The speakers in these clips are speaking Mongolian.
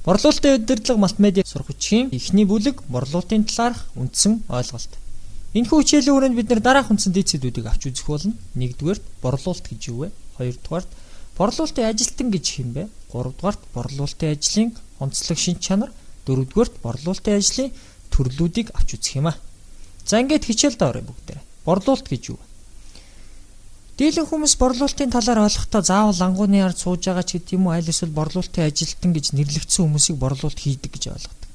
Борлуулалтын удирдлага мультимедиа сурах хүчийн эхний бүлэг борлуулалтын талаарх үндсэн ойлголт. Энэхүү хичээлийн хүрээнд бид нар дараах үндсэн дэд сэдвүүдийг авч үзэх болно. Нэгдүгээрт борлуулалт гэж юу вэ? Хоёрдугаарт борлуулалтын ажилтан гэж хэн бэ? Гуравдугаарт борлуулалтын ажлын онцлог шинж чанар, дөрөвдүгээрт борлуулалтын ажлын төрлүүдийг авч үзэх юм а. За ингээд хичээлдээ оръё бүгдээрээ. Борлуулалт гэж юу вэ? Дийлэн хүмүүс борлуулалтын талаар ойлгохдоо заавал лангууны ард сууж байгаа ч гэдэг юм уу, аль эсвэл борлуулалтын ажилтан гэж нэрлэгдсэн хүмүүсийг борлуулалт хийдэг гэж ойлгодог.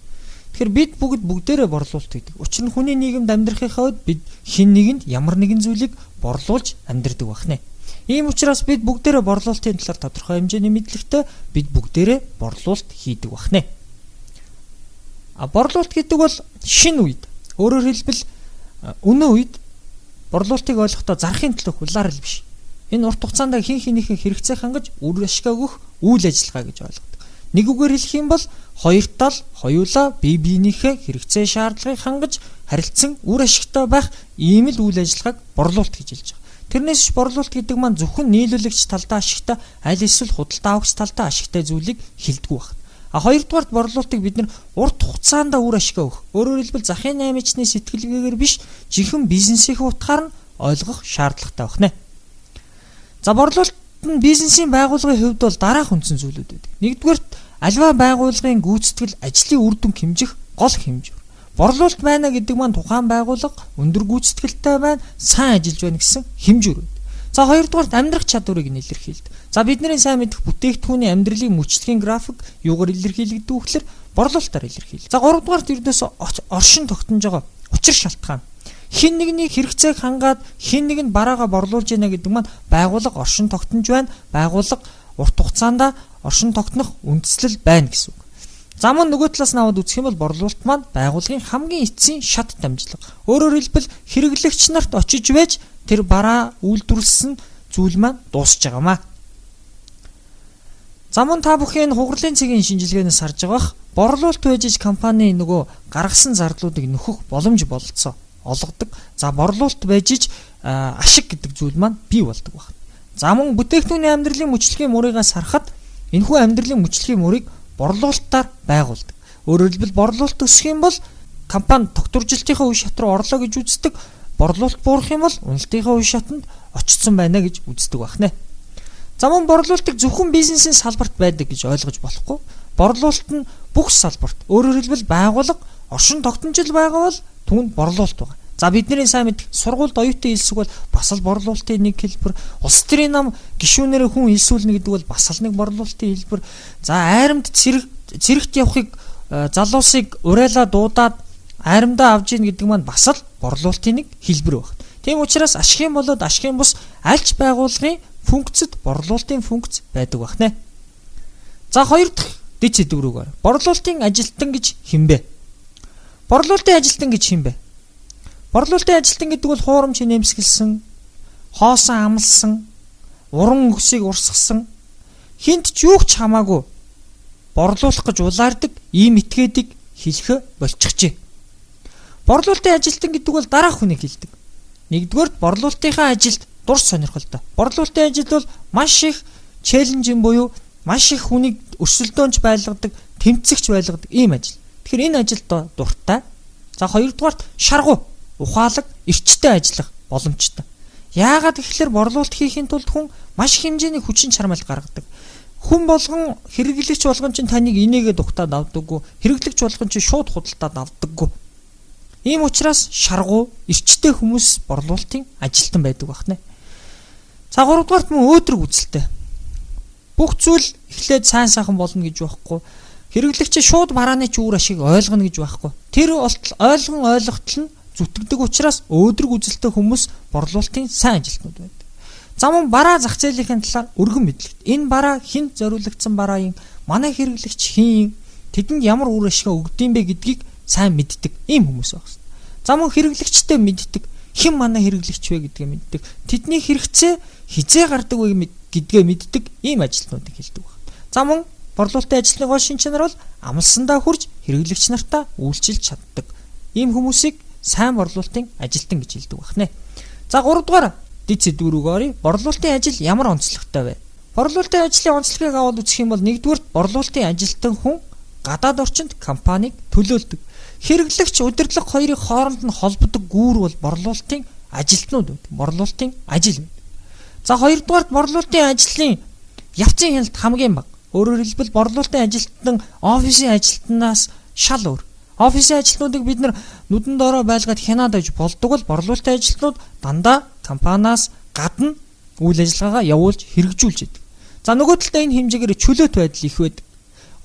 Тэгэхээр бид бүгд бүгдээрээ борлуулалт хийдэг. Учир нь хүний нийгэмд амьдрахынхаа үед бид хэн нэгэнд ямар нэгэн зүйлийг борлуулж амьдрдаг байх нэ. Ийм учраас бид бүгдээрээ борлуулалтын талаар тодорхой хэмжээний мэдлэгтэй, бид бүгдээрээ борлуулалт хийдэг байх нэ. А борлуулалт гэдэг бол шинэ үед, өөрөөр хэлбэл өнөө үед борлуулалтыг ойлгохдоо зарахын төлөө хулаар л биш. Энэ урт хугацаанд хин хинийхээ хэрэгцээ хангаж үр ашгаа өгөх үйл ажиллагаа гэж ойлгодог. Нэг үгээр хэлэх юм бол хоёр тал хоёулаа бие биенийхээ хэрэгцээ шаардлагыг хангаж харилцсан үр ашигтай байх ийм л үйл ажиллагааг борлуулалт гэж хэлж байгаа. Тэрнээс ч борлуулалт гэдэг маань зөвхөн нийлүүлэгч талдаа ашигтай, аль эсвэл худалдаа авагч талдаа ашигтай зүйлийг хэлдэггүй байна. А хоёрдугаарт борлуулалтыг бид нар урт хугацаанд үр ашгаа өгөх. Өөрөөр хэлбэл захын наймичны сэтгэлгээгээр биш, жинхэнэ бизнесийн утгаар нь ойлгох шаардлагатай байна. За борлуулалт нь бизнесийн байгууллагын хувьд бол дараах үндсэн зүйлүүд байдаг. Нэгдүгээрт аливаа байгууллагын гүйцэтгэл ажлын үр дүн хэмжих гол хэмжүүр. Борлуулалт байна гэдэг маань тухайн байгууллага өндөр гүйцэтгэлтэй байна, сайн ажиллаж байна гэсэн хэмжүүр байдаг. За хоёрдугаарт амьдрах чадварыг нь илэрхийлдэг. За бидний сайн мэдэх бүтээгдэхүүний амьдралын мөчлөгийн график юугаар илэрхийлэгддэг вэ гэхээр борлуулалтаар илэрхийлдэг. За гуравдугаарт ердөөсөө оршин тогтнож байгаа учир шалтгаан. Хин нэгний хэрэгцээг хангаад хин нэг нь бараагаа борлуулж яана гэдэг маань байгууллага оршин тогтнож байна. Байгууллага урт хугацаанд оршин тогтнох үндслэл байна гэсэн үг. За мөн нөгөө талаас нь аваад үзэх юм бол борлуулалт маань байгууллагын хамгийн эцсийн шат дамжлага. Өөрөөр хэлбэл хэрэглэгч нарт очиж байж тэр бараа үйлдвэрлэсэн зүйл маань дуусж байгаамаа. За мөн та бүхэн хугарлын цэгийн шинжилгээнээс харж байгаа бах, борлуулалт байж иж компани нөгөө гаргасан зардлуудыг нөхөх боломж бололцоо олгодог. За борлуулалт байж иж ашиг гэдэг зүйл маань бий болдог байна. За мөн бүтээгдэхүүний амьдралын мөчлөгийн мөрийгээс харахад энэхүү амьдралын мөчлөгийн мөрийг борлуулалтаар байгуулдаг. Өөрөөр хэлбэл борлуулалт өсөх юм бол компани тогтворжилтынхаа үе шат руу орлоо гэж үздэг. Борлуулалт буурах юм бол уналтынхаа үе шатанд очсон байна гэж үздэг байх нэ. За мөн борлуулалтыг зөвхөн бизнесийн салбарт байдаг гэж ойлгож болохгүй. Борлуулалт нь бүх салбарт, өөрөөр хэлбэл байгууллага оршин тогтножил байгаа бол түүнд борлуулалт байгаа. За бидний сайн мэдэх сургуульд оюутан илсэг бол бас л борлуулалтын нэг хэлбэр, улс төрийн нам гишүүнээрээ хүн илсүүлнэ гэдэг бол бас л нэг борлуулалтын хэлбэр. За айрамд цэрэгт явахыг залуусыг урайлаа дуудаад айрамдаа авж ийн гэдэг маань бас л борлуулалтын нэг хэлбэр байна. Тийм учраас ашигын болоод ашигын бус альч байгууллагын функцэд борлуулалтын функц байдаг байна. За хоёр дахь дэд сэдв рүү оръё. Борлуулалтын ажилтан гэж хэн бэ? Борлуулалтын ажилтан гэж хэн бэ? Борлуулалтын ажилтан гэдэг бол хуурамч нэмсгэлсэн, хоосон амлсан, уран өсийг урсгасан, хинт ч юу ч хамаагүй борлуулах гэж улаардаг ийм этгээдийг хэлэхэ болчихжээ. Борлуулалтын ажилтан гэдэг бол дараах хүнийг хэлдэг. Нэгдүгээрт борлуулалтынхаа ажилд дур сонирхолтой. Борлуулалтын ажил бол маш их челленжин буюу маш их хүнийг өрсөлдөөнч байлгадаг, тэмцэгч байлгадаг ийм ажил. Тэгэхээр энэ ажилд дуртай. За хоёрдугаарт шаргуу, ухаалаг, эрчтэй ажиллах боломжтой. Яагаад гэвэл борлуулалт хийхин тулд хүн маш их хэмжээний хүчин чармайлт гаргадаг. Хүн болгон хэрэглэгч болгон чинь таныг инээгээ дугтаад авдаггүй, хэрэглэгч болгон чинь шууд худалдаад авдаггүй. Ийм учраас шаргуу, эрчтэй хүмүүс борлуулалтын ажилтан байдаг байна. За гуравдугаарт мөн өөдрөг үзэлтэй. Бүх зүйл эхлээд сайн сайхан болно гэж байхгүй. Хэрэглэгч шууд барааны ч үр ашиг ойлгоно гэж байхгүй. Тэр болтол ойлгон ойлгохтол нь зүтгэдэг учраас өөдрөг үзэлтэй хүмүүс борлуулалтын сайн ажилтнууд байдаг. За мөн бараа зах зээлийнхэн талаар өргөн мэдлэгт. Энэ бараа хүнд зориулагдсан бараа юм, манай хэрэглэгч хэн юм, тэдэнд ямар үр ашгаа өгдөм бэ гэдгийг сайн мэддэг ийм хүмүүс байх хэрэгтэй. За мөн хэрэглэгчтэй мэддэг, хэн манай хэрэглэгч вэ гэдгээ мэддэг. Тэдний хэрэгцээ хизээ гардаг вэ гэдгээ мэддэг ийм ажилтнуудыг хэлдэг байна. За мөн борлуулалтын ажилтны гол шин чанар бол амлсандаа хүрж хэрэглэгч нартаа үйлчилж чаддаг. Ийм хүмүүсийг сайн борлуулалтын ажилтан гэж хэлдэг байна. За гуравдугаар дэд сэдв рүү оръё. Борлуулалтын ажил ямар онцлогтой вэ? Борлуулалтын ажлын онцлогийг аваад үзэх юм бол нэгдүгээрт борлуулалтын ажилтан хүн Гадаад орчинд компанийг төлөөлдөг. Хэрэглэгч удирдлага хоёрын хооронд нь холбодог гүүр бол борлуулалтын ажилтнууд байдаг. Борлуулалтын ажил байдаг. За хоёрдугаарт борлуулалтын ажлын явцын хяналт хамгийн бага. Өөрөөр хэлбэл борлуулалтын ажилтнан офисын ажилтнаас шал өөр. Офисын ажилтнуудыг бид нар нүдэн доороо байлгаад хянаад байж болдог бол борлуулалтын ажилтнууд дандаа компаниас гадна үйл ажиллагаагаа явуулж хэрэгжүүлж байдаг. За нөгөө талдаа энэ хэмжээгээр чөлөөт байдал их байдаг.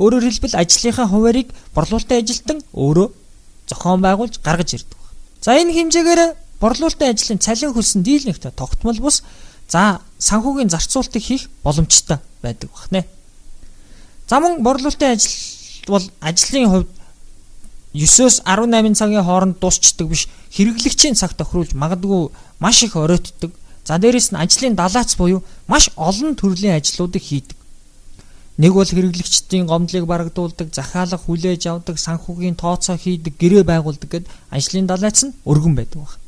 Өөрөөр хэлбэл ажлынхаа хуваарийг борлуулалтын ажилтан өөрөө зохион байгуулж гаргаж ирдэг. За энэ хэмжээгээр борлуулалтын ажлын цалин хөлсөн дийлэнхтэй тогтмол бус за санхүүгийн зарцуулалтыг хийх боломжтой байдаг байна. За мөн борлуулалтын ажил бол ажлын хувьд 9-өөс 18 цагийн хооронд дуусчдаг биш, хэрэглэгчийн цаг тохируулж магадгүй маш их оройтдог. За дээрэс нь ажлын далаац буюу маш олон төрлийн ажлуудыг хийдэг. Нэг бол хэрэглэгчдийн гомдлыг барагдуулдаг, захиалга хүлээж авдаг, санхүүгийн тооцоо хийдэг, гэрээ байгуулдаг гэд ажлын далайц нь өргөн байдаг байна.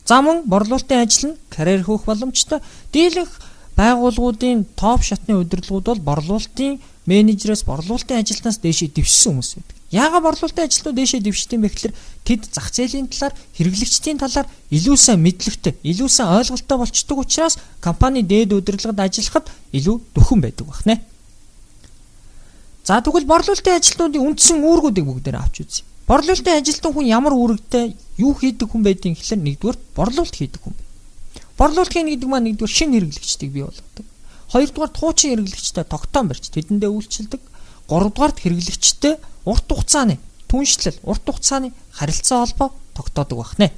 За мөн борлуулалтын ажил нь карьер хөөх боломжтой. Дийлэнх байгууллагуудын топ шатны удирдлагууд бол борлуулалтын менежерээс, борлуулалтын ажилтнаас дээшээ дэвшсэн хүмүүс байдаг. Яагаад борлуулалтын ажилтнууд дээшээ дэвшдэг юм бэ гэхээр тэд зах зээлийн талаар, хэрэглэгчдийн талаар илүү сайн мэдлэгтэй, илүү сайн ойлголттой болчдөг учраас компани дээд удирдлагад ажиллахад илүү дөхөн байдаг байна. За тэгвэл борлуулалтын ажилтнуудын үндсэн үүргүүдийг бүгдээр авч үзье. Борлуулалтын ажилтан хүн ямар үүрэгтэй, юу хийдэг хүн байдгийг гэхлээр нэгдүгээр борлуулалт хийдэг хүн байна. Борлуулалт хийнэ гэдэг маань нэгдүгээр шинэ хэрэглэгчдийг бий болгодог. Хоёрдугаар хуучин хэрэглэгчтэй тогтоон барьж тэдэндээ үйлчилдэг. Гуравдугаарт хэрэглэгчтэй урт хугацааны түншлэл, урт хугацааны харилцаа холбоо тогтоодог байна.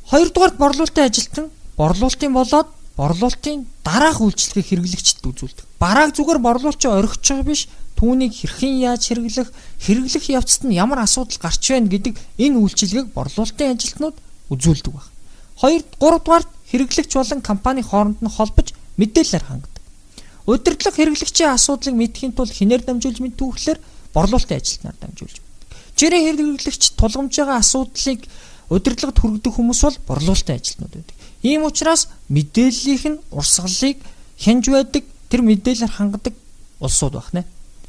Хоёрдугаарт борлуулалтын ажилтан борлуулалтын болоод борлуулалтын дараах үйлчлэгийг хэрэглэгчдэд үзүүлдэг. Барааг зүгээр борлуулчин орхиж байгаа биш, түүнийг хэрхэн яаж хэрэглэх, хэрэглэх явцад нь ямар асуудал гарч байна гэдэг энэ үйлчилгээг борлуулалтын ажилтнууд үзүүлдэг баг. 2 3 дугаарт хэрэглэгч болон компани хооронд нь холбож мэдээлэлээр хангадаг. Удирдлага хэрэглэгчийн асуудлыг мэдэхийн тулд хэнээр дамжуулж мэддэг вэ гэхээр борлуулалтын ажилтнаар дамжуулж мэддэг. Жирийн хэрэглэгч тулгамж байгаа асуудлыг удирдлагад хүргэдэг хүмүүс бол борлуулалтын ажилтнууд байдаг. Ийм учраас мэдээллийнх нь урсгалыг хянж байдаг, тэр мэдээлэлээр хангадаг улсууд байна.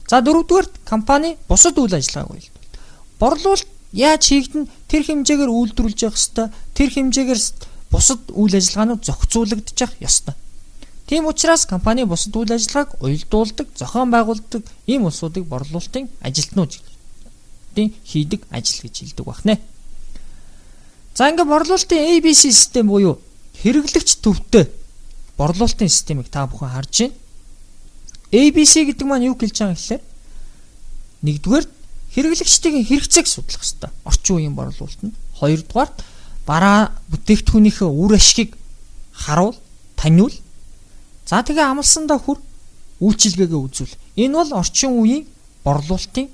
За дөрөвдүгээрт компани бусад үйл ажиллагааг уялдуулдаг. Борлуулалт яаж хийгдэн тэр хэмжээгээр үйлдвэрлэж явах ёстой, тэр хэмжээгээр бусад үйл ажиллагаанууд зохицуулагдчих ёстой. Тийм учраас компани бусад үйл ажиллагааг уялдуулдаг, зохион байгуулдаг ийм улсуудыг борлуулалтын ажилтнууд хийдэг ажил гэж хэлдэг байна. За ингээд борлуулалтын ABC систем буюу хэрэглэгч төвтэй борлуулалтын системийг та бүхэн харж байна. ABC гэдэг маань юу хэлж байгаа юм гэхээр нэгдүгээр хэрэглэгчдийн хэрэгцээг судлах хэрэгтэй. Орчин үеийн борлуулалт нь. Хоёрдугаарт бараа бүтээгдэхүүнийхээ үр ашгийг харуул, таниул. За тэгээ амлсандаа хүр, үйлчилгээгээ үзүүл. Энэ бол орчин үеийн борлуулалтын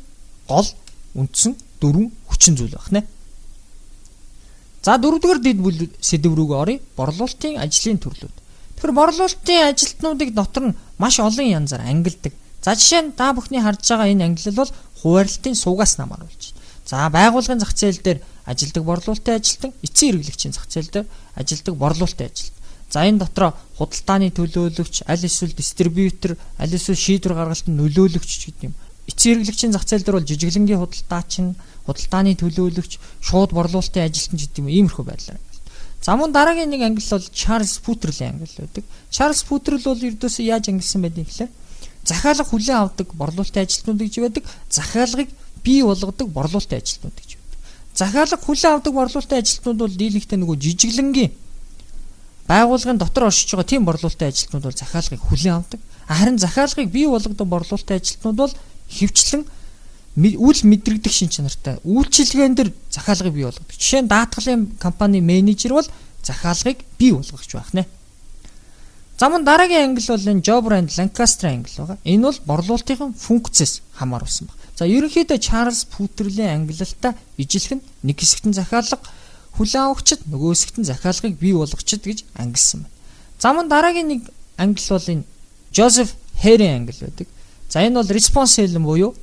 гол үндсэн дөрвөн хүчин зүйл байна. За дөрөвдүгээр дэд бүл сэдэв рүүгээ оръё. Борлуулалтын ажлын төрлүүд. Тэгэхээр борлуулалтын ажилтнуудыг дотор нь маш олон янзаар ангилдаг. За жишээ нь та бүхний харж байгаа энэ ангилал бол хуваарлтын суугаас хамааруулж байна. За байгууллагын зах зээл дээр ажилладаг борлуулалтын ажилтан, эцсийн хэрэглэгчийн зах зээл дээр ажилладаг борлуулалтын ажилтан. За энэ дотроо худалдааны төлөөлөгч, аль эсвэл дистрибьютор, аль эсвэл шийдвэр гаргалтанд нөлөөлөгч гэдэг юм. Эцсийн хэрэглэгчийн зах зээл дээр бол жижиглэнгийн худалдаачин, худалдааны төлөөлөгч, шууд борлуулалтын ажилтан гэдэг юм иймэрхүү байдлаар. За мөн дараагийн нэг ангилал бол Чарльз Путрлийн ангилал байдаг. Чарльз Путрл бол ердөөсөө яаж ангилсан байдгийг гэхлээр захиалга хүлээн авдаг борлуулалтын ажилтнууд гэж байдаг. Захиалгыг бий болгодог борлуулалтын ажилтнууд гэж байдаг. Захиалга хүлээн авдаг борлуулалтын ажилтнууд бол дийлэнхдээ нөгөө жижиглэнгийн байгууллагын дотор оршиж байгаа тийм борлуулалтын ажилтнууд бол захиалгыг хүлээн авдаг. Харин захиалгыг бий болгодог борлуулалтын ажилтнууд бол хөвчлэн үл мэдрэгдэх шин чанартай үйлчилгээн дээр захиалгыг бий болгодог. Жишээ нь даатгалын компани менежер бол захиалгыг бий болгогч байх нэ. За мөн дараагийн ангил бол энэ Jobber and Lancaster ангил байгаа. Энэ бол борлуулалтын функцээс хамааруулсан байна. За ерөнхийдөө Чарльз Путерлийн ангилалтай ижилхэн нэг хэсэгт нь захиалга хүлээн авахчид, нөгөө хэсэгт нь захиалгыг бий болгочид гэж ангилсан байна. За мөн дараагийн нэг ангил бол энэ Жозеф Хэрийн ангил байдаг. За энэ бол response sale буюу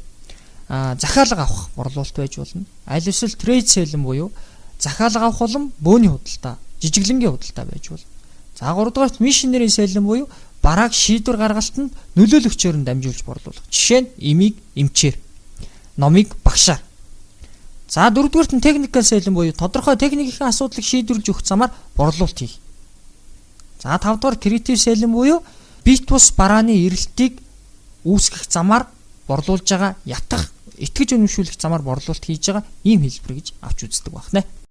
захиалга авах борлуулалт байж болно. Аль эсвэл trade sale буюу захиалга авах болон бөөний худалдаа, жижиглэнгийн худалдаа байж болно. За 3 дугаарт missionary sale буюу Барааг шийдвэр гаргалтанд нөлөөлөгчөөр нь дамжуулж борлуулах. Жишээ нь эмийг эмчээр, номыг багшаар. За, дөрөвдүгээрт нь technical selling буюу тодорхой техникийн асуудлыг шийдвэрлэж өгөх замаар борлуулалт хийх. За, тавдугаар creative selling буюу бие тус барааны эрэлтийг үүсгэх замаар борлуулж байгаа, ятгах, итгэж үнэмшүүлэх замаар борлуулалт хийж байгаа ийм хэлбэр гэж авч үздэг байна.